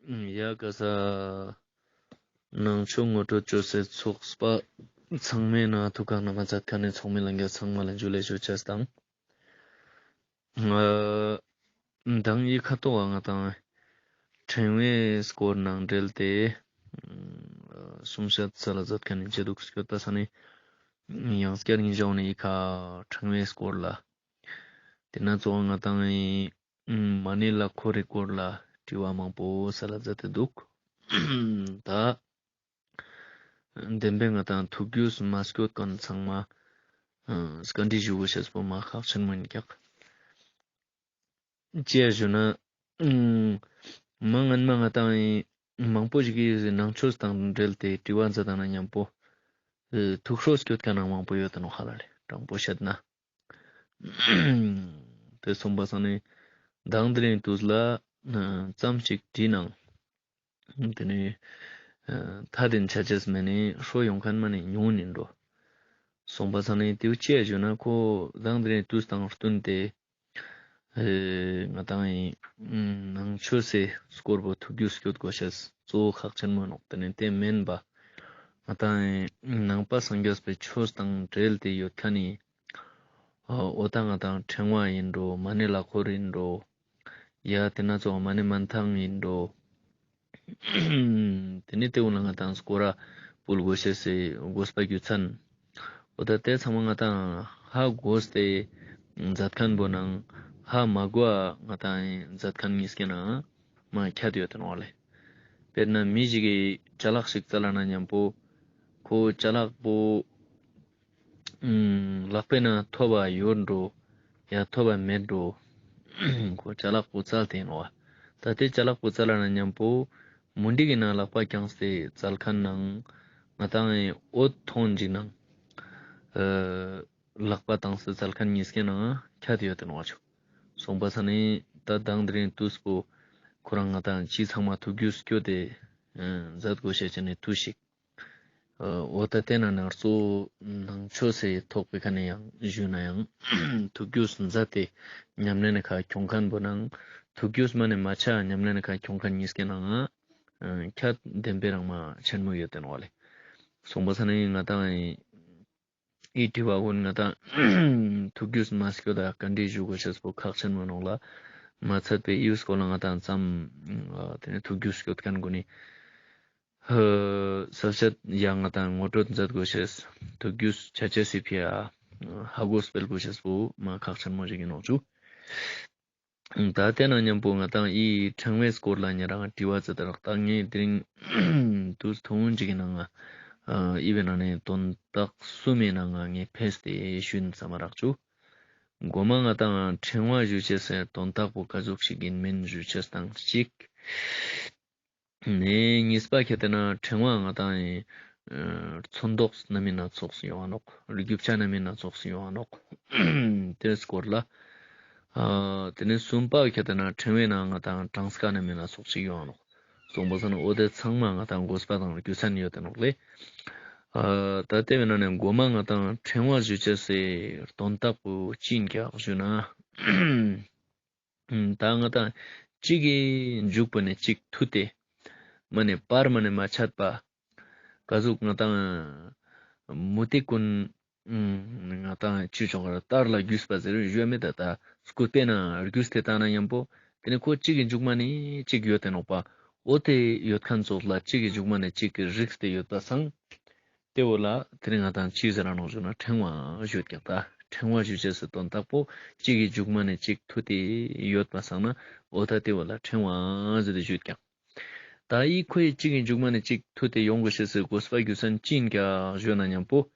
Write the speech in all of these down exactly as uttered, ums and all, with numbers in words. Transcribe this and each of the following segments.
ཡ་ག་ས་ནང་ཆོས་ངོ་སྤྲོད་ཅོ་སའི་ཚོགས་པ་ཚང་མའི་ནང་ཐུགས་ཁག་ན་མ་མཛད་མཁན་ནི་ཚོགས་མི་ལྷན་རྒྱས་ཚང་མ་ལ་འཇུ་ལེ་ཞུ་ཅེས་དང་། ཨ་མདང་ཡི་ཁ་ཐོག་ང་དང་ཕྲེང་བའི་སྐོར་ནང་འབྲེལ་ཏེ་གསུང་བཤད་སལ་ལ་མཛད་མཁན་ནི་ཅི་འདུག་སྐྱོད་པ་ས་ནི་ཡང་སྐྱར་ཉིན་ཞག་ནི་ཡི་ཁ་ཕྲེང་བའི་སྐོར་ལ། དེ་ན་ཚོགས་ང་དང་ཡི་མ་ཎི་ལག་འཁོར་རི་སྐོར་ལ་དྲི་བ་མང་པོ་སལ་ལ་མཛད་དེ་འདུག་ད་བདེན་པའི་ང་དང་ཐུགས་རྒྱུས་མ་སྐྱོད་མཁན་ཚང་མ་ཨ་བཀའ་འདྲི་ཞུ་དགོས་ཤེས་པོ་མ་ཁག་ཆེན་མོ་ཡིན་ཀྱག་ཅི་ཡ་ཞུ་ན་ཨ་མ་ངན་མ་ང་དང་ཡི་མང་པོ་ཞིག་གིས་ནང་ཆོས་དང་འབྲེལ་ཏེ་དྲི་བ་མཛད་དང་ན་མཉམ་པོ་ཨ་ཐུགས་ཁྲོ་སྐྱོད་མཁན་ནང་མང་པོ་ཡོད་དེ་ནོག་ཧ་ལ་ལེ། དྲང་པོ་བཤད་ན། དེ་སོང་པ་སང་ནི་མདང་དེ་རིང་དུས་ལ་ཨ་ཙམ་ཞིག་བྲིས་ནང་། དེ་ནི་ཨ་ཐ་དེན་ཆ་ཅེས་མེད་ནི་ཧྲོ་ཡོང་མཁན་མ་ནི་ཉུང་ཉུང་འགྲོ། སོང་པ་སང་ནི་དེའུ་ཅི་ཡ་ཞུ་ན་ཁོ་མདང་དེ་རིང་དུས་དང་བསྟུན་ཏེ་ཨེ་ང་དང་ཡི་ནང་ཆོས་སི་སྐོར་པོ་ཐུགས་རྒྱུས་སྐྱོད་དགོས་ཤེས་གཙོ་བོ་ཁག་ཆེན་མོ་ནོག་དེ་ནི་དེ་མེན་པ་ང་དང་ཡི་ནང་པ་སངས་རྒྱས་པའི་ཆོས་དང་འབྲེལ་ཏེ་ཡོད་མཁན་ནི་ཨ་འོ་ད་ང་དང་ཕྲེང་བ་ཡིན་འགྲོ། མ་ཎི་ལག་འཁོར་ཡིན་འགྲོ། ཡ་དེ་ན་ཚོགས་མ་ཎི་མན་ཐང་ཡིན་འགྲོ། དེ་ནི་དེ་འུ་ན་ང་དང་སྐོར་ར་ཕུལ་དགོས་ཤེས་སི་དགོས་པ་རྒྱུ་མཚན། འོ་ད་དེ་ཚང་མ་ང་དང་ཧ་གོ་སྟེ་མཛད་མཁན་པོ་ནང་ཧ་མ་གོ་ང་དང་མཛད་མཁན་ཉིས་ཀའི་ནང་མ་ཁྱད་ཡོད་དེ་ནོག་ལེ། དཔེར་ན་མི་ཞིག་གི་ཅ་ལག་ཞིག་བཙལ་ལ་ན་མཉམ་པོ་ཁོ་ཅ་ལག་པོ་ཨུམ་ལག་པའི་ནང་ཐོབ་པ་ཡོད་འགྲོ། ཡ་ཐོབ་པ་མེད་འགྲོ། ཁོ་ཅ་ལག་པོ་བཙལ་ཏེ་ཡིན་ནོག་པ། ད་དེ་ཅ་ལག་པོ་བཙལ་ལ་ན་མཉམ་པོ་མུན་དིག་གི་ནང་ལག་པ་བརྐྱངས་ཏེ་བཙལ་མཁན་ནང་ང་དང་འོད་མཐོང་ཅིག་ནང་ཨ་ལག་པ་བཏང་སྟེ་བཙལ་མཁན་ཉིས་ཀའི་ནང་ཁྱད་ཡོད་དེ་ནོག་པ་ཆོ། སོང་པ་སང་ནི་ད་མདང་དེ་རིང་དུས་པོ་ཁོ་རང་ང་དང་ཅི་ཚང་མ་ཐུགས་རྒྱུས་སྐྱོད་དེ་ཨ་མཛད་དགོས་ཤེས་ཅན་ནི་དུས་ཤིག་འོ་ད་དེ་ན་ནང་གཙོ་ནང་ཆོས་སི་ཐོག་པའི་ཁ་ནས་ཡང་ཞུས་ན་ཡང་ཐུགས་རྒྱུས་མཛད་དེ་ཉམས་ལེན་ནི་ཁ་ཁྱོང་མཁན་པོ་ནང་ཐུགས་རྒྱུས་མ་ནི་མ་ཆ་ཉམས་ལེན་ནི་ཁ་ཁྱོང་མཁན་ཉིས་ཀའི་ནང་ང་ཁྱད་བདེན་པའི་རང་མ་ཆེན་མོ་ཡོད་དེ་ནོག་ལེ། སོང་པ་སང་ནི་ང་དང་ཨི་དྲི་བ་ཀུན་ང་དང་ཐུགས་རྒྱུས་མ་སྐྱོད་ད་བཀའ་འདྲི་ཞུ་དགོས་ཤེས་པོ་ཁག་ཆེན་མོ་ནོག་ལ། མ་ཚད་པའི་ཨི་བོ་སྐོར་ལ་ང་དང་ཙམ་དེ་ནི་ཐུགས་རྒྱུས་སྐྱོད་མཁན་ཀུན་ནི་ཧ་ས་བཤད་ཡང་ང་དང་ངོ་སྤྲོད་མཛད་དགོས་ཤེས་ཐུགས་རྒྱུས་ཆ་ཅེས་སི་ཕི་ཡ་ཧ་གོ་སྤེལ་དགོས་ཤེས་པོ་མ་ཁག་ཆེན་མོ་ཞིག་ཡིན་ནོག་ཅུ། ད་དེ་ན་མཉམ་པོ་ང་དང་ཨི་ཕྲེང་བའི་སྐོར་ལ་ཉེ་རང་དྲི་བ་ཙེ་ད་རག་ད་ངས་དེ་རིང་དུས་ཐུང་ཅིག་གི་ནང་ང་ཨི་བའི་ནང་ནས་དོན་དག་གསུམ་མའི་ནང་ང་ངས་ཕེས་ཏེ་ཞུན་བསམ་མ་རག་ཅུ། མགོ་མ་ང་དང་ཕྲེང་བ་ཞུ་ཅེས་སི་དོན་དག་པོ་ག་ཟུག་ཞིག་ཡིན་མིན་ཞུ་ཅེས་དང་གཅིག་ནས་གཉིས་པ་ཁྱེར་ཏེ་ན་ཕྲེང་བ་ང་དང་ཨེ་ཚོན་མདོག་སྣ་མིན་སྣ་ཚོགས་སུ་ཡོང་ང་ནོག་རྒྱུ་ཆ་སྣ་མིན་སྣ་ཚོགས་སུ་ཡོང་ང་ནོག་དེ་སྐོར་ལ། ཨ་དེ་ནས་གསུམ་པ་ཁྱེར་ཏེ་ན་ཕྲེང་བའི་ནང་ང་དང་གྲངས་ཀ་སྣ་མིན་སྣ་ཚོགས་ཤིག་ཡོང་ང་ནོག་སོང་པ་སང་ན་འོ་དེ་ཚང་མ་ང་དང་དགོས་པ་དང་རྒྱུ་མཚན་ཡོད་དེ་ནོག་ལེ། ཨ་ད་དེ་བས་ན་ནས་མགོ་མ་ང་དང་ཕྲེང་བ་ཞུ་ཅེས་སི་དོན་དག་པོ་ཅི་ཡིན་ཀྱག་ཞུ་ན། ད་ང་དང་གཅིག་གི་མཇུག་པོ་ནས་གཅིག་མཐུད་དེ་མ་ནས་བར་མ་ནས་མ་ཆད་པ་ག་ཟུག་ང་དང་མུ་ཏིག་ཀུན་ང་དང་ཅི་ཅོག་ག་ར་དར་ལ་རྒྱུས་པ་ཟེར་ཞུ་མེད་ད། ད་སྐུད་པའི་ནང་རྒྱུས་ཏེ་བཏང་ན་མཉམ་པོ་དེ་ནས་ཁོ་གཅིག་གི་མཇུག་མ་ནས་གཅིག་ཡོད་དེ་ནོག་པ། འོ་དེ་ཡོད་མཁན་ཙོགས་ལ་གཅིག་གི་མཇུག་མ་ནས་གཅིག་གི་རིགས་དེ་ཡོད་པ་སང་། དེ་བོ་ལ་དེ་རིང་ང་དང་ཅི་ཟེར་ར་ནོག་ཞུ་ན་ཕྲེང་བ་ཞུ་ཀྱག་ད་ཕྲེང་བ་ཞུ་ཅེས་སི་དོན་དག་པོ་གཅིག་གི་མཇུག་མ་ནས་གཅིག་མཐུད་དེ་ཡོད་པ་སང་ན་འོ་ད་དེ་བོ་ལ་ཕྲེང་བ་ཟེར་ཏེ་ཞུ་ཀྱག་ད་ཨི་ཁོའི་གཅིག་གི་མཇུག་མ་ནས་གཅིག་མཐུད་དེ་ཡོང་དགོས་ཤེས་སི་དགོས་པ་རྒྱུ་མཚན་ཅི་ཡིན་ཀྱག་ཞུ་ན་མཉམ་པོ།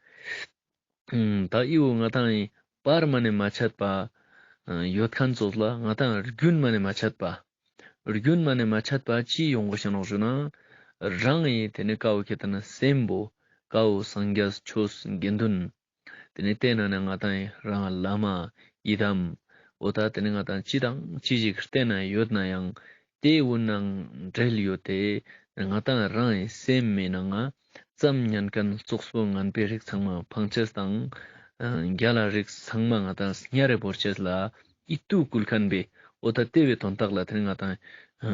ད་ཨི་བོ་ང་དང་ཨི་བར་མ་ནས་མ་ཆད་པ་ཡོད་མཁན་ཙོགས་ལ་ང་དང་རྒྱུན་མ་ནས་མ་ཆད་པ། རྒྱུན་མ་ནས་མ་ཆད་པ་ཅི་ཡོང་དགོས་ཤེས་ནོག་ཞུ་ན། རང་ཨི་དེ་ནས་ཀ་བོ་ཁྱེར་ཏེ་ན་སེམས་པོ་ཀ་བོ་སངས་རྒྱས་ཆོས་དགེ་འདུན། དེ་ནས་དེ་ན་ནས་ང་དང་ཨི་རང་བླ་མ་ཡི་དམ། འོ་ད་དེ་ནས་ང་དང་ཅི་དང་ཅི་ཞིག་བསྟེན་ན་ཡོད་ན་ཡང་དེ་བོ་ནང་འབྲེལ་ཡོད་དེ་ང་དང་རང་ཨི་སེམས་མི་ནང་ང་ཙམ་ཉན་མཁན་ཙོགས་པོ་ངན་པའི་རིགས་ཚང་མ་ཕང་ཅེས་དང་། རྒྱལ་ལ་རིགས་ཚང་མ་ང་དང་སྙ་རེ་བོར་ཅེས་ལ་ཨི་ཏུ་བསྐུལ་མཁན་པའི་འོ་ད་དེ་བོའི་དོན་དག་ལ་དེ་ནས་ང་དང་ ཨ་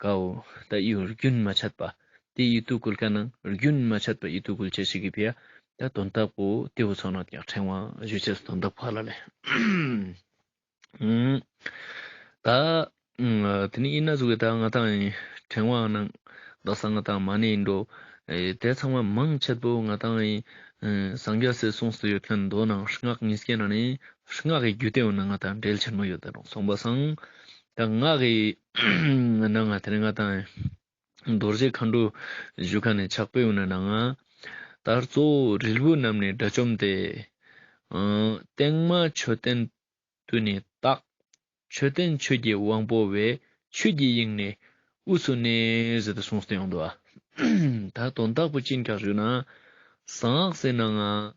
ཀའོ་ད་ཡི་རྒྱུན་མ་ཆད་པ་དེ་ཡི་ཏུ་ཀུལ་ཀ་ནང་རྒྱུན་མ་ཆད་པ་ཡི་ཏུ་ཀུལ་ཅེས་ཤིག་གི་ཕི་ཡ་ད་དོན་དག་པོ་དེ་བོ་ཚོ་ན་ཀྱང་ཕྲེང་བ་ཞུ་ཅེས་དོན་དག་ཕ་ལ་ལེ། ཨུམ། ད་ཨུམ་དེ་ནི་ཡིན་ན་ཟུག་གི་ད་ང་ཏང་ཡིན་ཕྲེང་བ་ནང་དག་ས་ང་ཏང་མ་ནི་ཡིན་འགྲོ། ཨེ་དེ་ཚང་མ་མང་ཆེད་པོ་ང་ཏང་ཡིན་ཨེ་སངས་རྒྱས་སི་གསུངས་ཏེ་ཡོད་མཁན་མདོ་ནང་སྔགས་ཉིས་ཀའི་ནང་ནི་སྔགས་ཀྱི་རྒྱུད་དེ་འོ་ན་ང་ཏང་འབྲེལ་ཆེན་མོ་ཡོད་དེ་ནོག། སོང་པ་སང་ད་སྔགས་ཀྱི་ནང་ང་དེ་ནི་ང་ཏང་ཡིན་རྡོ་རྗེ་མཁའ་འགྲོ་ཞུ་མཁན་ནི་ཕྱག་དཔེ་འོ་ན་ནང་ང་ད་གཙོ་བོ་རིལ་བུ་རྣམས་ནི་དགྲ་བཅོམ་སྟེ། ཨ་སྟེང་མ་མཆོད་རྟེན་དུ་ནི་བཏགས། མཆོད་རྟེན་ཆོས་ཀྱི་དབང་པོ་བས། ཆོས་ཀྱི་དབྱིངས་ནི་དབུས་སུ་གནས། ཟེར་ཏེ་གསུངས་ཏེ་ཡོང་འདུག་ཨ། ད་དོན་དག་པོ་ཅི་ཡིན་ཀྱག་ཞུ་ན། གསང་སྔགས་སི་ནང་ང་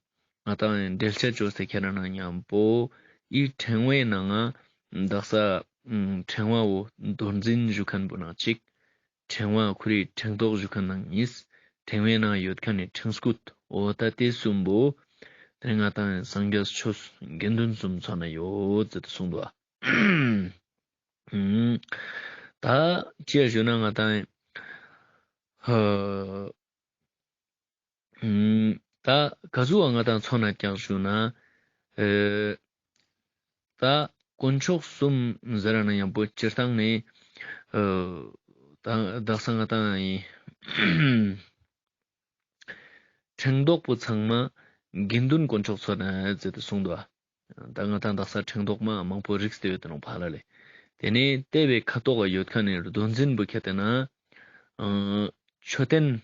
ང་ཏང་འགྲེལ་བཤད་བཅོས་ཏེ་ཁྱེར་ན་མཉམ་པོ་ཡི་ཕྲེང་བའི་ནང་ང་དག་ས་ཨུམ་ཕྲེང་བ་བོ་མདོར་འཛིན་ཞུ་མཁན་པོ་ནང་གཅིག། ཕྲེང་བ་ཁོ་རའི་ཕྲེང་རྡོག་ཞུ་མཁན་ནང་གཉིས། ཕྲེང་བའི་ནང་ཡོད་མཁན་ནི་ཕྲེང་སྐུད། འོ་ད་དེ་གསུམ་པོ་དེ་ནི་ང་ཏང་སངས་རྒྱས་ཆོས་དགེ་འདུན་གསུམ་ཚོ་ན་ཡོད་ཟེར་ཏེ་གསུངས་འདུག་ཨ། ཨུམ། ད་ཅི་ཡ་ཞུ་ན་ང་ཏང་ཧ་ཨུམ། ད་ག་ཟུག་བ་ང་ཏང་ཚོ་ན་ཀྱག་ཞུ་ན། ཨེ་ད་དཀོན་མཆོག་གསུམ་ཟེར་ན་མཉམ་པོ་སྤྱིར་བཏང་ནི་ཨེ་ད་དག་ས་ང་ཏང་ཡིན་ཕྲེང་རྡོག་པོ་ཚང་མ་དགེ་འདུན་དཀོན་མཆོག་ཚོ་ན་ཟེར་ཏེ་གསུངས་འདུག་ཨ། ད་ང་ཏང་དག་ས་ཕྲེང་རྡོག་མ་མང་པོ་རིགས་ཏེ་ཡོད་དེ་ནོག་ཕ་ལ་ལེ། དེ་ནས་དེ་བའི་ཁ་ཐོག་ག་ཡོད་མཁན་ནི་མདོར་འཛིན་པོ་ཁྱེར་ཏེ་ན་ཨ་མཆོད་རྟེན།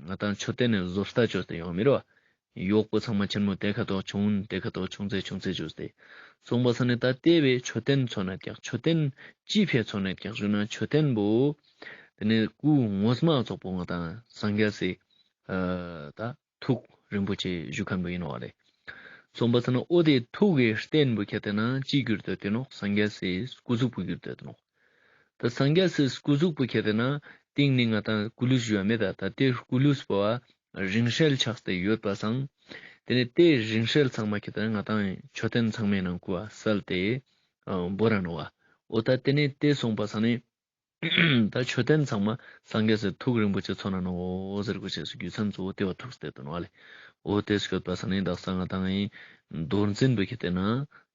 ང་ཏང་མཆོད་རྟེན་ནི་བཟོ་ལྟ་བཅོས་ཏེ་ཡོང་མི་རོ། གཡོག་པོ་ཚང་མ་ཆེན་མོ་དེ་ཁ་ཐོག་ཆུང་དེ་ཁ་ཐོག་ཆུང་ཚེ་ཆུང་ཚེ་བཅོས་ཏེ། སོང་པ་ས་ནི་ད་དེ་བའི་མཆོད་རྟེན་ཚོ་ན་ཀྱག་མཆོད་རྟེན་ཅི་ཕི་ཚོ་ན་ཀྱག་ཞུ་ན་མཆོད་རྟེན་པོ་དེ་ནི་སྐུ་ངོ་མ་ཙོགས་པོ་ང་ཏང་སངས་རྒྱས་སི་ཨ་ད་ཐུགས་རིན་པོ་ཆེ་ཞུ་མཁན་པོ་ཡིན་ནོག་ལེ། སོང་པ་ས་ན་འོ་དེ་ཐུགས་ཀྱི་རྟེན་པོ་ཁྱེར་ཏེ་ན་ཅི་གྱུར་ཏེ་ཡོད་དེ་ནོག། སངས་རྒྱས་སི་སྐུ་གཟུགས་པོ་གྱུར་ཏེ་ཡོད་དེ་ནོག། ད་སངས་རྒྱས་སི་སྐུ་གཟུགས་པོ་ཁྱེར་ཏེ་ན་སྟེང་ནི་ང་ཏང་སྐུ་ལུས་ཞུ་བ་མེད་ད། ད་དེ་སྐུ་ལུས་པོ་བ་རིང་བསྲེལ་ཆགས་ཏེ་ཡོད་པ་སང་། དེ་ནི་དེ་རིང་བསྲེལ་ཚང་མ་ཁྱེར་ཏེ་ན་ང་ཏང་མཆོད་རྟེན་ཚང་མའི་ནང་ང་བསལ་ཏེ་ཨ་བོར་ར་ནོག་བ། འོ་ད་དེ་ནི་དེ་སོང་པ་ས་ནི། ད་མཆོད་རྟེན་ཚང་མ་སངས་རྒྱས་སི་ཐུགས་རིན་པོ་ཆེ་ཚོ་ན་ནོག་ཟེར་དགོས་ཤེས་སི་རྒྱུ་མཚན་གཙོ་བོ་དེ་བ་ཐུགས་སྟེ་དོན་བ་ལེ། འོ་དེ་སྐྱོད་པ་ས་ནི་དག་ས་ང་ཏང་ཡིན་མདོར་འཛིན་པོ་ཁྱེར་ཏེ་ན་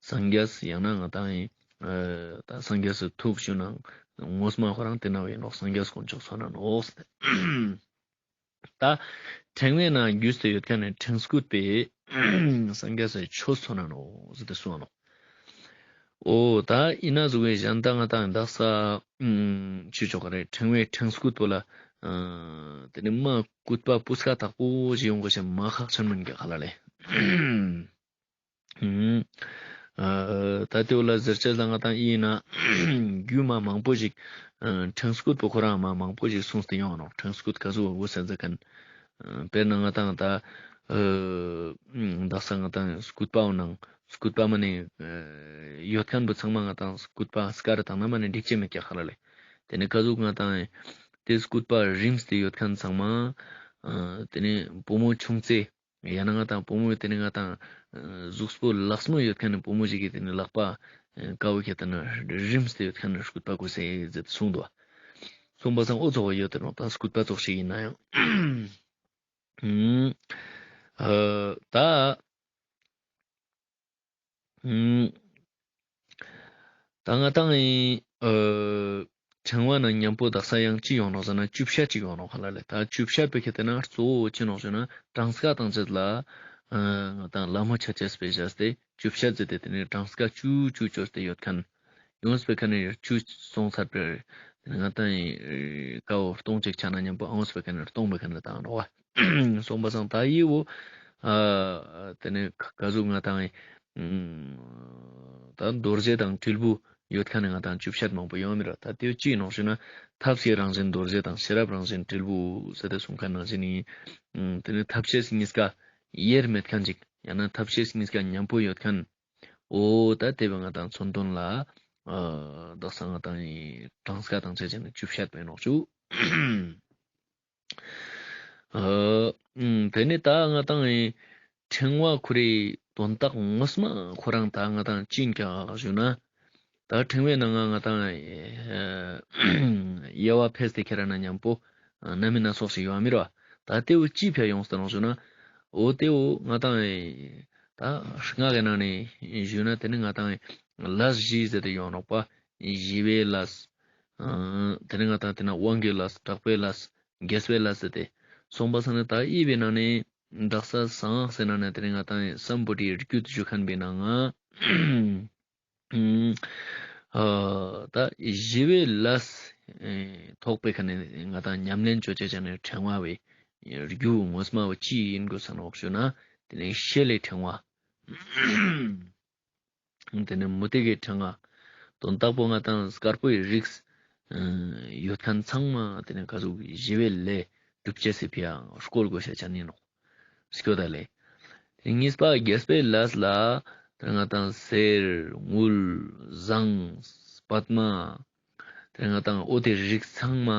སངས་རྒྱས་ཡང་ན་ང་ཏང་ཡིན་ཨ་ད་སངས་རྒྱས་སི་ཐུགས་ཞུ་ན་ངོ་མ་ཁོ་རང་དེ་ན་བའི་ནོག། སངས་རྒྱས་དཀོན་མཆོག་ཚོ་ན་ནོག་ཟེར། ད་ཕྲེང་བའི་ནང་རྒྱུས་ཏེ་ཡོད་མཁན་ནི་ཕྲེང་སྐུད་པོ་སངས་རྒྱས་སི་ཆོས་ཚོ་ན་ནོག་ཟེར་ཏེ་གསུངས་ནོག། འོ་ད་ཡིན་ན་ཟུག་གི་གཞན་ད་ང་ཏང་དག་ས་ཨུམ་ཅི་ཆོག་ག་རེ་ཕྲེང་བའི་ཕྲེང་སྐུད་པོ་ལ་ཨ་དེ་ནི་མ་སྐུད་པ་སྤུས་ཀ་དག་པོ་ཞིག་ཡོང་དགོས་ཤེས་མ་ཁག་ཆེན་མིན་གྱི་ཁ་ལ་ལེ། ཨུམ། ཨ་ད་དེ་བོ་ལ་ཟེར་ཆེད་ལ་ང་ཏང་ཡིན་ན་རྒྱུད་མ་མང་པོ་ཞིག་ཨ་ཕྲེང་སྐུད་པོ་ཁོ་རང་མ་མང་པོ་ཞིག་གསུངས་ཏེ་ཡོང་ནོག། ཕྲེང་སྐུད་ག་ཟུག་བོ་ཟེར་ཟེར་མཁན། ཨ་དཔེར་ན་ང་ཏང་ད་ཨ་དག་ས་ང་ཏང་སྐུད་པའོ་ནང་སྐུད་པ་མ་ནི་ཨ་ཡོད་མཁན་པོ་ཚང་མ་ང་ཏང་སྐུད་པ་སྐར་བཏང་ན་མ་ནི་འགྲིག་ཅེས་མེད་ཀྱག་ཁ་ལ་ལེ། དེ་ནི་ག་ཟུག་ང་ཏང་དེ་སྐུད་པ་རིམས་ཏེ་ཡོད་མཁན་ཚང་མ་ཨ་དེ་ནི་བུ་མོ་ཆུང་ཚེ། ཡང་ན་ང་ཏང་བུ་མོ་དེ་ནི་ང་ཏང་ཨ་གཟུགས་པོ་ལེགས་མོ་ཡོད་མཁན་ནི་བུ་མོ་ཞིག་གི་དེ་ནི་ལག་པ་ཨ་ཀ་བོ་ཁྱེར་ཏེ་ན་རིམས་ཏེ་ཡོད་མཁན་ནི་སྐུད་པ་དགོས་ཤེས་ཟེར་ཏེ་གསུངས་འདུག། སོང་པ་སང་འོ་ཙོགས་ཡོད་དེ་ནོག། ད་སྐུད་པ་ཙོགས་ཤིག་ཡིན་ན་ཡང་ཨུམ་ཨ་ད་ཨུམ། ད་ང་ཏང་ཨེ་ཨ་ཕྲེང་བ་ནང་མཉམ་པོ་དག་ས་ཡང་ཅི་ཡོང་ནོག་ཟེར་ན་བཅུ་བཤད་ཅིག་ཡོང་ནོག་ཁ་ལ་ལེ། ད་བཅུ་བཤད་པོ་ཁྱེར་ཏེ་ན་གཙོ་བོ་ཅི་ནོག་ཞུ་ན་གྲངས་ཀ་དང་བཅས་ལ་ཨ་ང་ཏང་ལ་མོ་ཆ་ཅེས་པོ་བཞག་སྟེ་བཅུ་བཤད་ཟེར་ཏེ་དེ་ནི་གྲངས་ཀ་བཅུ་བཅུ་བཅོས་ཏེ་ཡོད་མཁན་ཡོངས་པའི་ཁ་ནས་བཅུ་སོང་ཚར་པའི་ང་ཏང་ཨེ་ཀ་བོ་སྟོང་གཅིག་ཆ་ན་མཉམ་པོ་ཡོངས་པའི་ཁ་ནས་སྟོང་པའི་ཁ་ནས་བཏང་ནོག་བ། སོང་པ་སང་ད་ཡི་བོ་ཨ་དེ་ནི་ག་ཟུག་ང་ཏང་ཨེ་ཨུམ། ད་རྡོ་རྗེ་དང་དྲིལ་བུ་ཡོད་མཁན་ནི་ང་ཏང་བཅུ་བཤད་མང་པོ་ཡོང་མི་ར། ད་དེ་ཅི་ནོག་ཞུ་ན་ཐབས་ཤེས་རང་བཞིན་རྡོ་རྗེ་དང་ཤེས་རབ་རང་བཞིན་དྲིལ་བུ་ཟེར་ཏེ་གསུང་མཁན་ནང་བཞིན་ནི་ཨུམ་དེ་ནི་ཐབས་ཤེས་གཉིས་ཀ་དབྱེར་མེད་མཁན་ཅིག་ཡང་ན་ཐབས་ཤེས་གཉིས་ཀ་མཉམ་པོ་ཡོད་མཁན། འོ་ད་དེ་བས་ང་ཏང་མཚོན་དོན་ལ་ཨ་དག་ས་ང་ཏང་ཨེ་གྲངས་ཀ་དང་བཅས་ཅན་ནི་བཅུ་བཤད་པའི་ནོག་ཅུ། ཨ་ཨུམ་དེ་ནི་ད་ང་ཏང་ཨེ་ཕྲེང་བ་ཁོ་རའི་དོན་དག་ངོ་མ་ཁོ་རང་ད་ང་ཏང་ཅི་ཡིན་ཀྱག་ཞུ་ན། ད་ཕྲེང་བའི་ནང་ང་ང་དང་ཨེ་དབྱེ་བ་ཕེས་ཏེ་ཁྱེར་ན་མཉམ་པོ་ཨ་སྣ་མིན་སྣ་ཚོགས་ཤིག་ཡོད་མི་ར། ད་དེ་བོ་ཅི་ཕི་ཡ་ཡོངས་ཏེ་ནོག་ཞུ་ན། འོ་དེ་བོ་ང་དང་ཨེ་ད་སྔགས་ཀྱི་ནང་ནས་ཞུས་ན་དེ་ནི་ང་དང་ཨེ་ལས་བཞི་ཟེར་ཏེ་ཡོད་ནོག་པ། ཞི་བའི་ལས། ཨ་དེ་ནི་ང་དང་དེ་ན་དབང་གི་ལས། དྲག་པོའི་ལས། རྒྱས་པའི་ལས་ཟེར་ཏེ། སོང་པ་སང་ནི་ད་ཨི་བའི་ནང་ནས་དག་ས་གསང་སྔགས་ཟེར་ན་ནི་དེ་ནི་ང་དང་ཨེ་སམ་བྷོ་ཊའི་རྒྱུད་ཞུ་མཁན་པའི་ནང་ང་ཨ་ད་ཞི་བའི་ལས་ཨེ་ཐོག་པའི་ཁ་ནས་ང་དང་ཉམས་ལེན་ཅོ་ཅེས་ཅན་ནི་ཕྲེང་བ་བའི་རྒྱུ་ངོ་མ་བོ་ཅི་ཡིན་དགོས་ས་ནོག་ཞུ་ན། དེ་ནི་ཤེལ་ལས་ཕྲེང་བ། དེ་ནི་མུ་ཏིག་གི་ཕྲེང་བ། དོན་དག་པོ་ང་དང་དཀར་པོའི་རིགས་ཨ་ཡོད་མཁན་ཚང་མ་དེ་ནི་ག་ཟུག་ཞི་བའི་ལས་སྒྲུབ་ཅེས་སི་ཕི་ཡ་སྐོལ་དགོས་ཤེས་ཅན་ཡིན་ནོག་སྐྱོད་ད་ལེ། དེ་གཉིས་པ་རྒྱས་པའི་ལས་ལ་དེ་ང་དང་གསེར་དངུལ་ཟངས་པདྨ། དེ་ང་དང་འོ་དེ་རིགས་ཚང་མ་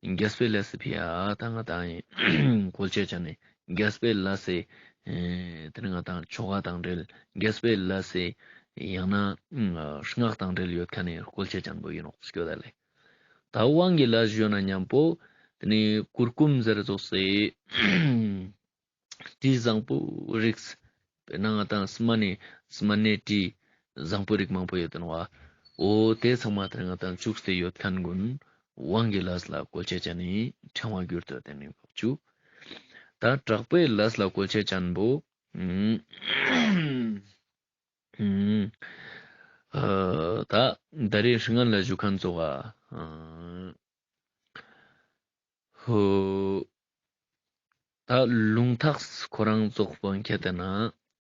རྒྱས་པའི་ལས་སི་ཕི་ཡ་ད་ང་དང་བཀོལ་ཅེས་ཅན་ནི་རྒྱས་པའི་ལས་སི་ཨེ་དེ་ང་དང་ཆོ་ག་དང་འབྲེལ། རྒྱས་པའི་ལས་སི་ཡང་ན་ཨ་སྔགས་དང་འབྲེལ་ཡོད་མཁན་ནི་བཀོལ་ཅེས་ཅན་པོ་ཡིན་ནོག་སྐྱོད་ད་ལེ། ད་དབང་གི་ལས་ཞུ་ན་མཉམ་པོ་དེ་ནི་གུར་ཀུམ་ཟེར་ཙོགས་སི་དྲི་བཟང་པོ་རིགས། དཔེར་ན་ང་དང་སྨན་ནི་སྨན་ནི་དྲི་བཟང་པོ་རིགས་མང་པོ་ཡོད་དེ་ནོག་པ། འོ་དེ་ཚང་མ་དེ་ང་དང་བཅུག་སྟེ་ཡོད་མཁན་ཀུན་དབང་གི་ལས་ལ་བཀོལ་ཅེས་ཅན་ནི་ཕྲེང་བ་གྱུར་ཏེ་ཡོད་དེ་ནི་བཅུ། ད་དྲག་པོའི་ལས་ལ་བཀོལ་ཅེས་ཅན་པོ་ཨ་ད་ད་རེས་སྔན་ལ་ཞུ་མཁན་ཙོགས་ཨ་ཧོ། ད་རླུང་ཐག་ཁོ་རང་ཙོགས་པོ་ཁྱེར་ཏེ་ན་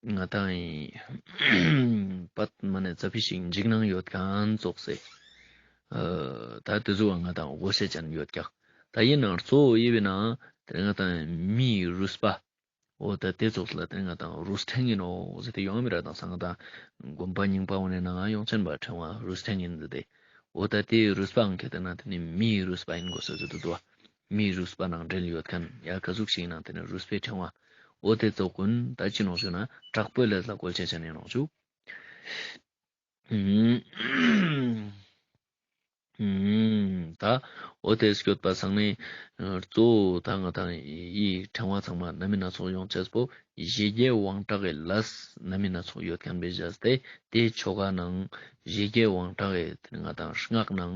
ང་དང་ཨི་པད་མ་ནེ་ཙ་པིག་ཞིག་འཇིགས་སྣང་ཡོད་མཁན་ཙོགས་སེ། ཨ་ད་དེ་ཟུག་ང་དང་དགོས་ཤེས་ཅན་ཡོད་ཀྱག་ད་ཡིན་ནའང་གཙོ་བོ་ཡིན་པས་ན་དེ་ང་དང་མིའི་རུས་པ། འོ་ད་དེ་ཙོགས་ལ་དེ་ང་དང་རུས་ཕྲེང་ཡིན་ནོག་ཟེར་ཏེ་ཡོང་མི་ར། དང་སང་ང་དང་དགོན་པ་རྙིང་པ་འོ་ནེ་ནང་ཡོང་ཅན་པ་ཕྲེང་བ་རུས་ཕྲེང་ཡིན་ཟེར་ཏེ། འོ་ད་དེའི་རུས་པའང་ཁྱེར་ཏེ་ན་དེ་ནི་མིའི་རུས་པ་ཡིན་དགོས་ས་ཟེར་དུ་འདུག་པ། མིའི་རུས་པ་ནང་འབྲེལ་ཡོད་མཁན་ཡ་ག་ཟུག་ཞིག་ཡིན་ནའང་དེ་ནི་རུས་པའི་ཕྲེང་བ། འོ་དེ་ཙོགས་ཀུན་ད་ཅི་ནོག་ཞུ་ན་དྲག་པོའི་ལས་ལ་བཀོལ་ཅེས་ཅན་ཡིན་ནོག་ཞུ། ད་འོ་དེ་སྐྱོད་པ་སང་ནི་གཙོ་བོ་ད་ང་དང་ཡི་ཕྲེང་བ་ཚང་མ་སྣ་མིན་སྣ་ཚོགས་ཡོང་ཅེས་པོ་ཞི་རྒྱས་དབང་དྲག་གི་ལས་སྣ་མིན་སྣ་ཚོགས་ཡོད་མཁན་པའི་བཞག་སྟེ། དེ་ཆོ་ག་ནང་ཞི་རྒྱས་དབང་དྲག་གི་དེ་ང་དང་སྔགས་ནང་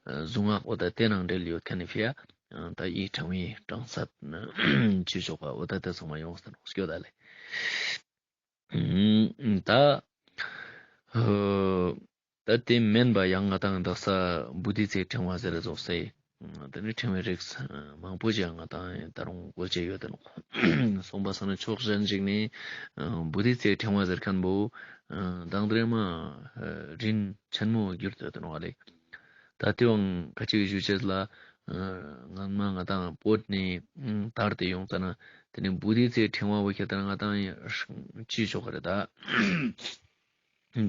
གཟུངས་སྔགས་འོ་ད་དེ་ནང་འབྲེལ་ཡོད་མཁན་ནི་ཕི་ཡ་ད་ཡི་ཕྲེང་བའི་གྲངས་ཚད་ཅི་ཆོག་པ་འོ་ད་དེ་ཚང་མ་ཡོངས་ཏེ་ནོག་སྐྱོད་ད་ལེ། ད་ད་དེ་མན་པ་ཡང་ང་དང་དག་ས་བོ་དྷི་ཙི་ཕྲེང་བ་ཟེར་ཙོགས་སེ། དེ་ནི་ཕྲེང་བའི་རིགས་མང་པོ་ཞིག་ང་དང་ད་རུང་བཀོལ་ཅེས་ཡོད་དེ་ནོག་སོང་པ་སང་ནི་ཕྱོགས་གཞན་ཞིག་ནི་བོ་དྷི་ཙི་ཕྲེང་བ་ཟེར་མཁན་པོ་མདང་དེ་རིང་མ་རིན་ཆེན་མོ་གྱུར་ཏེ་ཡོད་དེ་ནོག་ལེ། ད་དེའང་ཁ་ཅིག་ཞུ་ཅེས་ལ། ཨ་སྔན་མ་ང་དང་བོད་ནས་ཨ་དར་ཏེ་ཡོང་ཙ་ན་དེ་ནས་བོ་དྷི་ཙི་ཕྲེང་བ་བོ་ཁྱེར་ཏེ་ན་ང་དང་ཅི་ཆོག་ག་རེད་ད།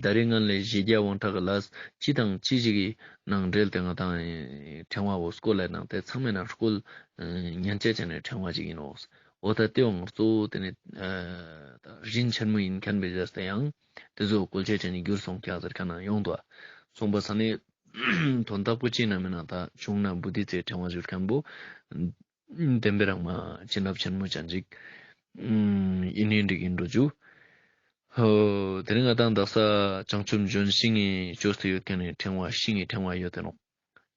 ད་རེས་སྔན་ལས་ཞི་རྒྱས་དབང་དྲག་གི་ལས་ཅི་དང་ཅི་ཞིག་གི་ནང་འབྲེལ་ཏེ་ང་དང་ཕྲེང་བ་བོ་བཀོལ་ལ་ནང་དེ་ཚང་མའི་ནང་བཀོལ་ཉན་ཅེས་ཅན་ནི་ཕྲེང་བ་ཅིག་ཡིན་ནོག་འོ་ད་དེའང་གཙོ་བོ་དེ་ནས་ཨ་རིན་ཆེན་མོ་ཡིན་མཁན་པའི་བཞག་སྟེ་ཡང་དེ་ཚོ་བཀོལ་ཅེས་ཅན་ནི་གྱུར་སོང་ཀྱག་ཟེར་མཁན་ཡང་ཡོང་འདུག་སོང་པ་སང་ནི། དོན་དག་པོ་ཅི་ན་མིན་ན་ད་བྱུང་ན་བོ་དྷི་ཙི་ཕྲེང་བ་ཟེར་མཁན་པོ་བདེན་པའི་རང་མ་བྱིན་རླབས་ཆེན་མོ་ཅན་ཅིག་ཡིན་ནི་འགྲིག་ཡིན་འགྲོ་རྒྱུ། ཧོ། དེ་རིང་ང་དང་དག་ས་བྱང་ཆུབ་ལྗོན་ཤིང་ངི་བཅོས་ཏེ་ཡོད་མཁན་ནི་ཕྲེང་བ་ཤིང་ངི་ཕྲེང་བ་ཡོད་དེ་ནོག་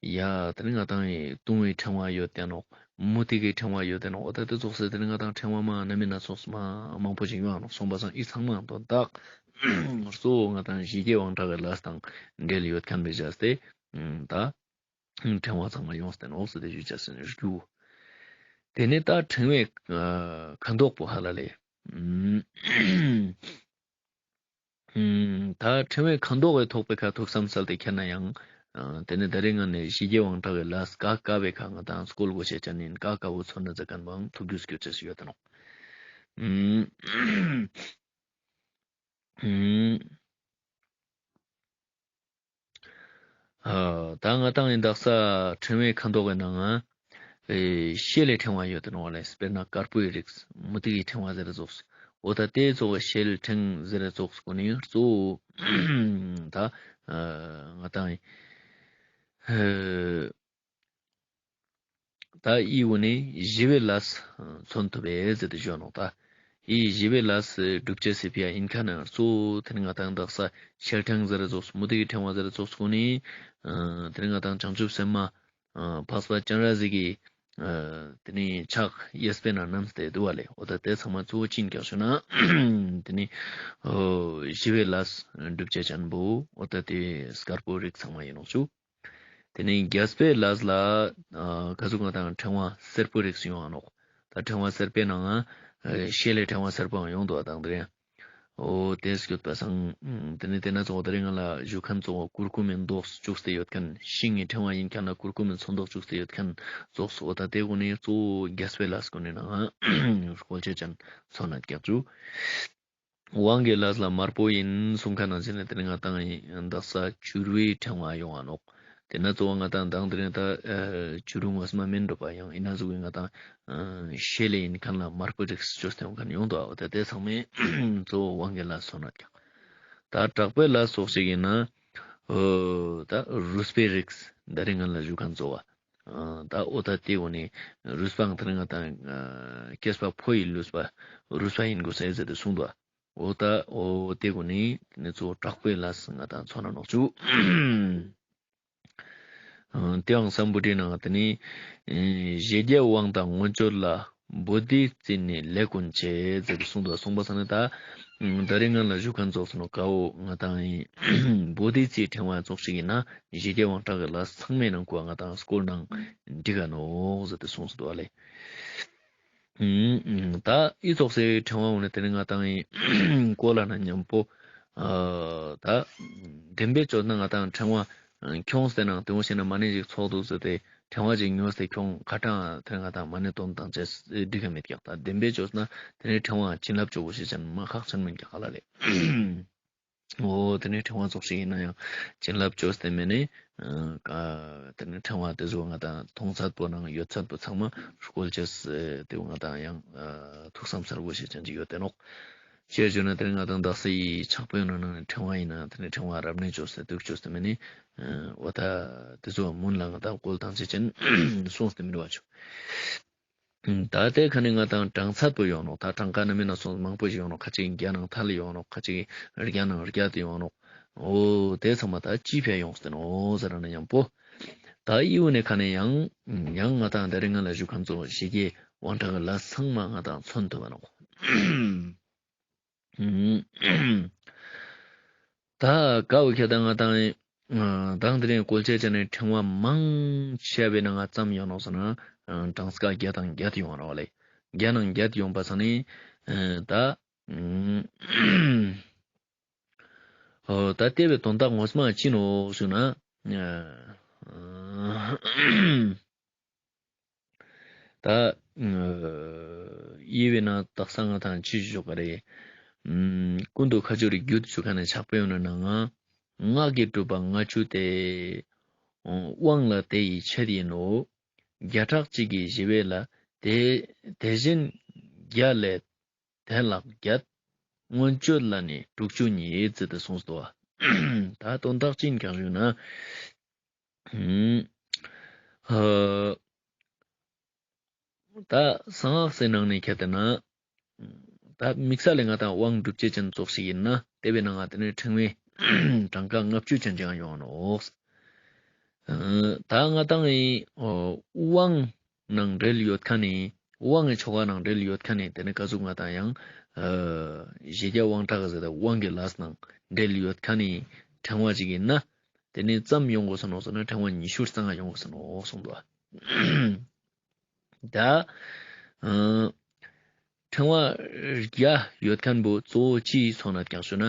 ཡ་དེ་རིང་ང་དང་ངི་དུང་ངི་ཕྲེང་བ་ཡོད་དེ་ནོག་མུ་ཏིག་གི་ཕྲེང་བ་ཡོད་དེ་ནོག་འོ་ད་དེ་ཙོགས་སེ་དེ་རིང་ང་དང་ཕྲེང་བ་མ་སྣ་མིན་སྣ་ཚོགས་མ་མང་པོ་ཞིག་ཡོང་ནོག་སོང་པ་སང་ཨི་ཚང་མ་དོན་དག་གཙོ་བོ་ང་དང་ཞི་རྒྱས་དབང་དྲག་གི་ལས་དང་འབྲེལ་ཡོད་མཁན་པའི་བཞག་སྟེ། ད་ཕྲེང་བ་ཚང་མ་ཡོངས་ཏེ་ནོག་ཟེར་ཏེ་ཞུ་ཅེས་ཟེར་ནས་རྒྱུ། དེ་ནས་ད་ཕྲེང་བའི་ཁ་དོག་པོ་ཧ་ལ་ལས། ད་ཕྲེང་བའི་ཁ་དོག་གི་ཐོག་པའི་ཁ་ཐུགས་བསམ་གསལ་ཏེ་ཁྱེར་ན་ཡང་། དེ་ནས་ད་རེས་ང་ནས་ཞི་རྒྱས་དབང་དྲག་གི་ལས་ཀ་ཀ་བའི་ཁ་ང་དང་སྐོལ་དགོས་ཤེས་ཅན་ཡིན། ཀ་ཀ་བོ་མཚོན་ན་ཛ་མཁན་བོའང་ཐུགས་རྒྱུས་སྐྱོད་ཅེས་ཡོད་དེ་ནོག་ཨ་ད་ང་དང་ངི་དག་ས་ཕྲེང་བའི་ཁ་དོག་གི་ནང་ང་ཨེ་ཤེལ་ལས་ཕྲེང་བ་ཡོད་དེ་ནོག་ལེ། དཔེར་ན་དཀར་པོའི་རིགས་མུ་ཏིག་གི་ཕྲེང་བ་ཟེར་ཙོགས། འོ་ད་དེ་ཙོགས་ཤེལ་ཕྲེང་ཟེར་ཙོགས་གུན་ནི་གཙོ་བོ་ད་ཨ་ང་དང་ཨ་ད་འི་བོ་ནི་ཞི་བའི་ལས་མཚོན་ཐུབ་པས་ཟེར་ཏེ་ཞུ་ནོག། ད་འི་ཞི་བའི་ལས་སྒྲུབ་ཅེས་སི་ཕི་ཡ་ཨིན་ཁན་ནི་གཙོ་བོ་དེ་ནི་ང་དང་དག་ས་ཤེལ་ཕྲེང་ཟེར་ཙོགས་མུ་ཏིག་གི་ཕྲེང་བ་ཟེར་ཙོགས་གུན་ནི་ཨ་དེ་ནི་ང་དང་བྱང་ཆུབ་སེམས་དཔའ་ཨ་འཕགས་པ་སྤྱན་རས་གཟིགས་ཀྱི་ཨ་དེ་ནི་ཕྱག་གཡས་པའི་ནང་བསྣམས་ཏེ་འདུག་པ་ལེ། འོ་ད་དེ་ཚང་མ་གཙོ་བོ་ཅི་ཨིན་ཀྱག་ཞུ་ན་དེ་ནི་ཨོ་ཞི་བའི་ལས་སྒྲུབ་ཅེས་ཅན་པོ་འོ་ད་དེ་དཀར་པོ་རིགས་ཚང་མ་ཨིན་ནོག་ཞུ། དེ་ནས་རྒྱས་པའི་ལས་ལ་ཨ་ག་ཟུག་ང་དང་ཕྲེང་བ་སེར་པོ་རིགས་ཡོང་ང་ནོག། ད་ཕྲེང་བ་སེར་པོའི་ནང་ང་ཨ་ཤེལ་ལི་ཕྲེང་བ་སེར་པོའང་ཡོང་འདུག་པ་དང་དེ་རིང་། འོ་དེ་སྐྱོད་པ་སང་དེ་ནས་དེ་ན་ཙོགས་དེ་རིང་ང་ལ་ཞུ་ཁན་ཙོགས་གུར་གུམ་མི་མདོག་བཅུག་སྟེ་ཡོད་ཁན་ཤིང་ངི་ཕྲེང་བ་ཨིན་ཁན་ལ་གུར་གུམ་མི་ཚོན་མདོག་བཅུག་སྟེ་ཡོད་ཁན་ཙོགས་སོ། ད་དེ་གུན་ནི་གཙོ་བོ་རྒྱས་པའི་ལས་གུན་ནི་ནང་ང་བཀོལ་ཅེས་ཅན་མཚོན་ན་ཀྱག་ཞུ། དབང་གི་ལས་ལ་དམར་པོ་ཡིན་གསུང་ཁན་ནང་བཞིན་ནི་དེ་ནི་ང་དང་དག་ས་བྱུ་རུའི་ཕྲེང་བ་ཡོང་ང་ནོག། དེ་ན་གཙོ་བོ་ང་དང་དང་དེ་རིང་ད་ཨ་བྱུ་རུ་ངོས་མ་མིན་འགྲོ་པ་ཡང་ཨིན་ན་ཟུག་གི་ང་དང་ཨ་ཤེལ་ལི་ཨིན་ཁན་ལ་དམར་པོ་རིགས་བཅོས་ཏེ་ཡོང་ཁན་ཡོང་འདུག། འོ་ད་དེ་ཚང་མའི་གཙོ་བོ་དབང་གི་ལས་མཚོན་ན་ཀྱག། ད་དྲག་པོའི་ལས་ཙོགས་ཤིག་ཨིན་ན་འོ་ད་རུས་པའི་རིགས་དེ་རིང་ང་ལ་ཞུ་ཁན་གཙོ་བོ། ཨ་ད་འོ་ད་དེ་གུན་ནི་རུས་པའང་དེ་རིང་ང་དང་ཨ་སྐྱེས་པ་ཕོ་ཡི་རུས་པ་རུས་པ་ཨིན་དགོས་ཟེར་ཏེ་གསུངས་འདུག། འོ་ད་འོ་དེ་གུན་ནི་དེ་ནི་གཙོ་བོ་དྲག་པོའི་ལས་ང་དང་མཚོན་ན་ནོག་ཞུ། ཨ་དེའང་སམ་བྷོ་ཊའི་ནང་དེ་ནི་ཨེ་ཞི་རྒྱས་དབང་དང་མངོན་སྤྱོད་ལ། བོ་དྷི་རྩིས་ནི་ལས་ཀུན་བྱེད་ཟེར་ཏེ་གསུངས་འདུག། གསུངས་པ་སང་ནི་ད་ཨ་དེ་རིང་ང་ལ་ཞུ་ཁན་ཙོགས་སོ་ནོ་ཀ་བོ་ང་དང་ཨེ་བོ་དྷི་རྩིའི་ཕྲེང་བ་ཙོགས་ཤིག་ཨིན་ན་ཞི་རྒྱས་དབང་དྲག་གི་ལས་ཚང་མའི་ནང་ང་ང་དང་སྐོར་ནང་འགྲིག་ག་ནོག་ཟེར་ཏེ་གསུངས་སོ་འདུག་པ་ལེ། ཨུམ་ཨུམ་ད་འི་ཙོགས་སི་ཕྲེང་བ་འོ་ནི་དེ་ནི་ང་དང་ཨེ་བཀོལ་ན་ཉམ་པོ་ཨ་ད་བདེན་པའི་ཆོས་ན་ང་དང་ཕྲེང་བ་ཁྱོངས་ཏེ་ནང་དེ་འོ་ཞིག་ན་མ་ཎི་ཞིག་ཚོགས་འདུག་ཟེར་ཏེ་ཕྲེང་བ་ཞིག་ཉོས་ཏེ་ཁྱོང་ཁ་གྲངས་དེ་ང་དང་མ་ཎི་འདོན་དང་བཅས་འགྲིག་ག་མེད་ཀྱག། ད་བདེན་པའི་ཆོས་ན་དེ་ནི་ཕྲེང་བ་བྱིན་རླབས་ཅོ་གོས་ཤེས་ཅན་མ་ཁག་ཅན་མིན་ཀྱག་ཧ་ལ་ལེ། འོ་དེ་ནི་ཕྲེང་བ་ཙོགས་ཤིག་ཨིན་ན་ཡང་བྱིན་རླབས་ཅོས་ཏེ་མེད་ནི་ཨ་དེ་ནི་ཕྲེང་བ་དེ་ཚོ་ང་དང་མཐོང་ཚད་པོ་ནང་ཡོད་ཚད་པོ་ཚང་མ་བཀོལ་ཅེས་དེ་བོ་ང་དང་ཡང་ཨ་ཐུགས་བསམ་ཚར་གོས་ཤེས་ཅན་ཅིག་ཡོད་དེ་ནོག། ཅི་ཕིའ་ཞུ་ན་དེ་ནི་ང་དང་དག་ས་འི་ཕྱག་དཔེ་ནང་ནི་ཕྲེང་བ་ཨིན་ན་དེ་ནི་ཕྲེང་བ་རབ་གནས་ཅོས་ཏེ་དུག་ཅོས་ཏེ་མེད་ནི་ཨ་འོ་ད་དེ་ཚོ་མུན་ལ་ང་དང་བཀོལ་དང་ཅི་ཅན་གསུངས་ཏེ་མི་རུ་བ་ཆོག། ད་དེ་ཁ་ནི་ང་དང་གྲངས་ཚད་པོ་ཡོང་ནོག། ད་གྲངས་ཀ་ན་མེད་ན་སོང་མང་པོ་ཞིག་ཡོང་ནོག། ཁ་ཅིག་བརྒྱ་ནང་ཐལ་ཡོང་ནོག། ཁ་ཅིག་བརྒྱ་ནང་བརྒྱད་ཡོང་ནོག། འོ་དེ་ཚང་མ་ད་ཅི་ཕིའ་ཡོངས་ཏེ་ནོག་ཟེར་ན་ཉམ་པོ། ད་འི་བོ་ནི་ཁ་ནི་ཡང་ཡང་ང་དང་དེ་རིང་ང་ལ་ཞུ་ཁན་ཙོགས་ཞི་རྒྱས་དབང་དྲག་གི་ལས་ཚང་མ་ང་དང་མཚོན་ཐུབ་བ་ནོག། ད་ཀ་བོ་ཁྱེད་དང་ང་དང་ཨ་དང་དེ་རིང་བཀོལ་ཅེས་ཅན་ནི་ཕྲེང་བ་མང་ཆེ་བའི་ནང་ང་ཙམ་ཡོང་ནོག་ཟེར་ན་ཨ་གྲངས་ཀ་བརྒྱ་དང་བརྒྱད་ཡོང་ནོག་ལེ། བརྒྱ་ནང་བརྒྱད་ཡོང་པ་སང་ནི་ཨ་ད་ཨ་འོ་ད་དེ་བོའི་དོན་དག་ངོ་མ་ཅི་ནོག་ཞུ་ན་ཨ་ད་ཨ་འི་བོའི་ནང་དག་ས་ང་དང་ཅི་ཞུ་ག་རེ། ཨ་ཀུན་ཏུ་ཁ་སྦྱོར་རྒྱུད་ཞུ་ཁན་ནི་ཕྱག་དཔེ་ཡོང་ན་ནང་ང་སྔགས་ཀྱི་སྒྲུབ་པ་ལྔ་བཅུ་སྟེ། དབང་ལ་དེ་ཡི་ཆེད་ཡིན་ནོ། བརྒྱ་ཕྲག་གཅིག་གི་ཞི་བའི་ལ། དེ་དེ་བཞིན་བརྒྱ་ལས་དེ་ལྷག་བརྒྱད། མངོན་སྤྱོད་ལ་ནི་དྲུག་ཅུ་ཉིད་ཟེར་ཏེ་གསུངས་སོ། ད་དོན་དག་ཅི་ཨིན་ཀྱག་ཞུ་ན། ཨ་ད་གསང་སྔགས་སི་ནང་ནེ་ཁྱེར་ཏེ་ན་ད་དམིགས་བསལ་ལེ་ང་དང་དབང་སྒྲུབ་བྱེད་ཅན་ཙོགས་ཤིག་ཨིན་ན་དེ་བོའི་ནང་ང་དེ་ནེ་ཕྲེང་བའི་གྲངས་ཀ་ལྔ་བཅུ་ཅན་ཅིག་ཡོང་ནོག། ཨ་ད་ང་དང་ངི་དབང་ནང་འབྲེལ་ཡོད་ཁན་ནི་དབང་གི་ཆོ་ག་ནང་འབྲེལ་ཡོད་ཁན་ནི་དེ་ནེ་ག་ཟུག་ང་དང་ཡང་ཨ་ཞི་རྒྱས་དབང་དྲག་ཟེར་ཏེ་དབང་གི་ལས་ནང་འབྲེལ་ཡོད་ཁན་ནི་ཕྲེང་བ་ཅིག་ཨིན་ན་དེ་ནེ་ཙམ་ཡོང་དགོས་ས་ནོག་ཟེར་ན་ཕྲེང་བ་ཉི་ཤུ་རྩ་ལྔ་ཡོང་དགོས་ས་ནོག་གསུངས་འདུག། ད་ཨ་ཕྲེང་བ་བརྒྱ་ཡོད་ཁན་བོ་གཙོ་བོ་ཅི་མཚོན་ན་ཀྱག་ཞུ་ན།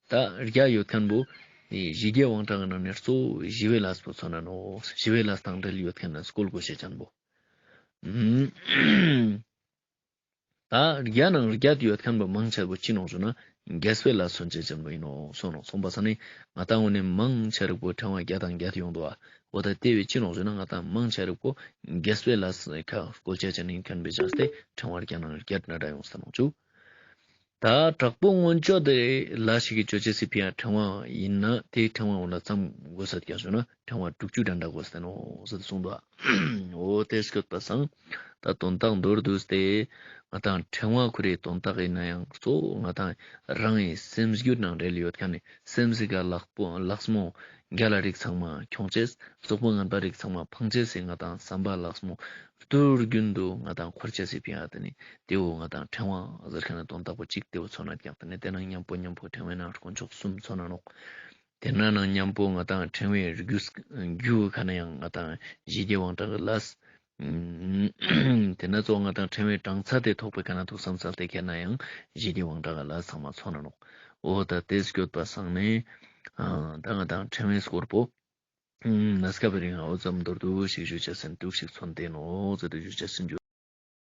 ད་བརྒྱ་ཡོད་ཁན་བོ་ཞི་རྒྱས་དབང་དྲག་གི་ནང་ནེ་གཙོ་བོ་ཞི་བའི་ལས་པོ་མཚོན་ན་ནོག། ཞི་བའི་ལས་དང་འབྲེལ་ཡོད་ཁན་ནི་སྐོར་དགོས་ཤེས་ཅན་བོ། ཨ་ད་བརྒྱ་ནང་བརྒྱད་ཡོད་ཁན་བོ་མང་ཆེ་བོ་ཅི་ནོག་ཞུ་ན་རྒྱས་པའི་ལས་མཚོན་བྱེད་ཅན་བོ་ཨིན་ནོག་གསུངས་ནོག། གསུངས་པ་སང་ནི་ང་དང་འོ་ནེ་མང་ཆེ་རིག་པོ་ཕྲེང་བ་བརྒྱ་དང་བརྒྱད་ཡོང་འདུག་པ། འོ་ད་དེ་བོའི་ཅི་ནོག་ཞུ་ན་ང་དང་མང་ཆེ་རིག་པོ་རྒྱས་པའི་ལས་ཁ་བཀོལ་བྱེད་ཅན་ཨིན་ཁན་བོའི་ཆ་སྟེ་ཕྲེང་བ་བརྒྱ་ནང་བརྒྱད་ན་འདྲ་ཡོང་ས་ནོག་ཅུ། ད་དྲག་པོ་སྔོན་ཆད་དེ་ལ་ཞིག་གི་ཅོ་ཅེས་སི་ཕི་ཡ་ཕྲེང་བ་ཡིན་ན་དེའི་ཕྲེང་བ་འོ་ན་ཙམ་དགོས་ས་ཀྱང་ཞུ་ན་ཕྲེང་བ་དྲུག་ཅུ་འདྲ་འདྲ་དགོས་ས་ནོག་ཟེར་གསུངས་འདུག་འོ་དེ་སྐྱོད་པ་སང་ད་དོན་དག་མདོར་བསྡུས་ཏེ་ང་དང་ཕྲེང་བ་ཁོ་རའི་དོན་དག་ཡིན་ན་ཡང་གཙོ་བོ་ང་དང་རང་གི་སེམས་རྒྱུད་ནང་འབྲེལ་ཡོད་ཁན་ནི་སེམས་སི་ཀ་ལག་པོ་ལག་མོ་རྒྱལ་ལ་རིགས་ཚང་མ་ཁྱོང་ཅེས་སོག་པོ་ངན་པ་རིགས་ཚང་མ་ཕང་ཅེས་སི་ང་དང་བསམ་པ་ལག་མོ་རྡུལ་རྒྱུན་དུ་ང་དང་འཁོར་ཅེས་སི་ཕི་ཡ་དེ་ནི་དེ་བོ་ང་དང་ཕྲེང་བ་ཟེར་ཁན་ནི་དོན་དག་པོ་གཅིག་དེ་བོ་མཚོན་ན་ཀྱང་དེ་ནི་དེ་ནང་མཉམ་པོ་མཉམ་པོ་ཕྲེང་བའི་ནང་དཀོན་མཆོག་གསུམ་མཚོན་ན་ནོག་དེ་ན་ནང་མཉམ་པོ་ང་དང་ཕྲེང་བའི་རྒྱུ་རྒྱུ་ཁ་ན་ཡང་ང་དང་ཞི་རྒྱས་དབང་དྲག་གི་ལས། དེ་ན་གཙོ་བོ་ང་དང་ཕྲེང་བའི་གྲངས་ཚད་དེ་ཐོག་པའི་ཁ་ན་ཐུགས་བསམ་སལ་ཏེ་ཁྱེར་ན་ཡང་ཞི་རྒྱས་དབང་དྲག་གི་ལས་ཚང་མ་མཚོན་ན་ནོག་འོ་ད་དེ་སྐྱོད་པ་སང་ནི་ད་ང་དང་ཕྲེང་བའི་སྐོར་པོ་ན་སྐབས་རིང་འོ་ཙམ་མདོར་བསྡུས་ཤིག་ཞུ་ཅེས་སེམས་འདུག་ཤིག་མཚོན་ཏེ་ནོག་ཟེར་ཏེ་ཞུ་ཅེས་སེམས་འཇུག